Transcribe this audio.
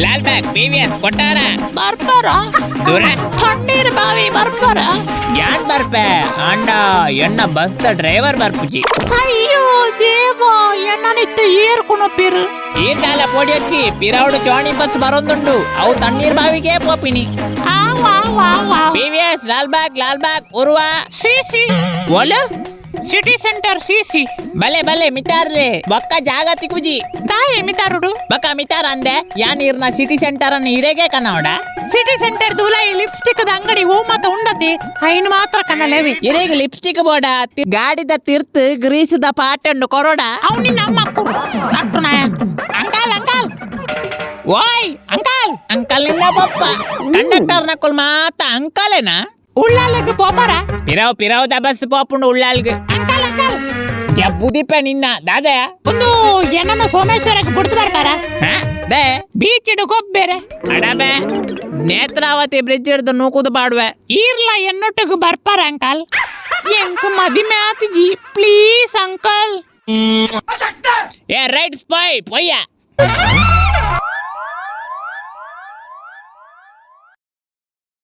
Lalbagh, PVS, ಕೊಟ್ಟಾರ. ಬರ್ಪರ? ದೂರ. ತಣ್ಣೀರ್ ಬಾವಿ ಬರ್ಪರ? ಯಾನ್ ಬರ್ಪೆ, ಆಂಡ ಎನ್ನ ಬಸ್ the driver ಬರ್ಪುಜಿ. ಅಯ್ಯೋ ದೇವಾ, ಎನ್ನನಿತ್ತ ಏರ್ ಕುಣಪಿರು? ಈರ್ದಾಲ ಪೋಡಿ ಹಚ್ಚಿ, ಪಿರೌಡು ಚೋಣಿ ಬಸ್ ಬರೊಂದುಂಡು, ಅವು ತಣ್ಣೀರ್ ಬಾವಿಗೆ ಪೋಪಿನಿ. ಆವ್ ಆವ್ ಆವ್ ಆವ್. PVS, Lalbagh, Lalbagh, Urva. C C. ಓಲು? City centre C C. ಬಲೆ ಬಲೆ, ಮಿತಾರ್ಲೆ, ಬೊಕ್ಕ ಜಾಗ ತಿಕುಜಿ. ತಾಯಿ ಮಿತಾರುಡು? ಬೊಕ್ಕ ಮಿತಾರ ಅಂದೆ, ಯಾನ್ ಇರ್ನ ಸಿಟಿ ಸೆಂಟರ್ ಅನ್ನು ಇರೆಗೆ ಕನವಡ? ಸಿಟಿ ಸೆಂಟರ್ ದುಲಾಯಿ ಲಿಪ್ಸ್ಟಿಕ್ the ಅಂಗಡಿ ಓ ಮಾತ ಉಂಡತಿ, ಐನ್ ಮಾತ್ರ ಕನಲೇವಿ. ಇರೆಗ್ ಲಿಪ್ಸ್ಟಿಕ್ ಬೋಡ, ಗಾಡಿದ ತಿರ್ತು ಗ್ರೀಸ್ the ಪಾಟನ್ನು ಕೊರೋಡ. ಅವ್ ನಿನ್ನ ಅಮ್ಮ ಕುರು ನಟ್ಟು ನಾಯ. ಅಂಕಾಲ್, ಅಂಕಾಲ್, ಓಯ್ ಅಂಕಾಲ್. ಅಂಕಲ್ ನಿನ್ನ ಪಪ್ಪ. ಕಂಡಕ್ಟರ್ ನಕ್ಕುಲ್ ಮಾತ ಅಂಕಲೇನಾ? ಉಳ್ಳಾಲಗ್ ಪೋಪರ? ಪಿರಾವ್ ಪಿರಾವ್ the bus ಪೋಪುಂಡು ಉಳ್ಳಾಲ್ಗ್. ಅಂಕಾಲ್, ಅಂಕಾಲ್. ಜಬ್ಬುದಿಪ್ಪ ನಿನ್ನ ದಾದ? ಒಂದು ಏನನ್ನ ಸೋಮೇಶ್ವರಕ್ಕೆ ಬಿಡ್ತು ಬರ್ತಾರ? ಹಾ ಬೇ. ಬೀಚ್ ಇಡು ಗೊಬ್ಬೇರೆ. ಅಡಬೆ, ನೇತ್ರಾವತಿ ಬ್ರಿಡ್ಜ್ ಹಿಡ್ದು ನೂಕುದು ಪಾಡುವೆ. ಈರ್ಲ ಎನ್ನೊಟ್ಟಿಗೆ ಬರ್ಪಾರ ಅಂಕಲ್? ಎಂಕ್ ಮದಿಮೆ ಆತಿಜಿ, ಪ್ಲೀಸ್ ಅಂಕಲ್. ಏ ರೈಟ್, ಸ್ಪೈ ಪೊಯ್ಯ.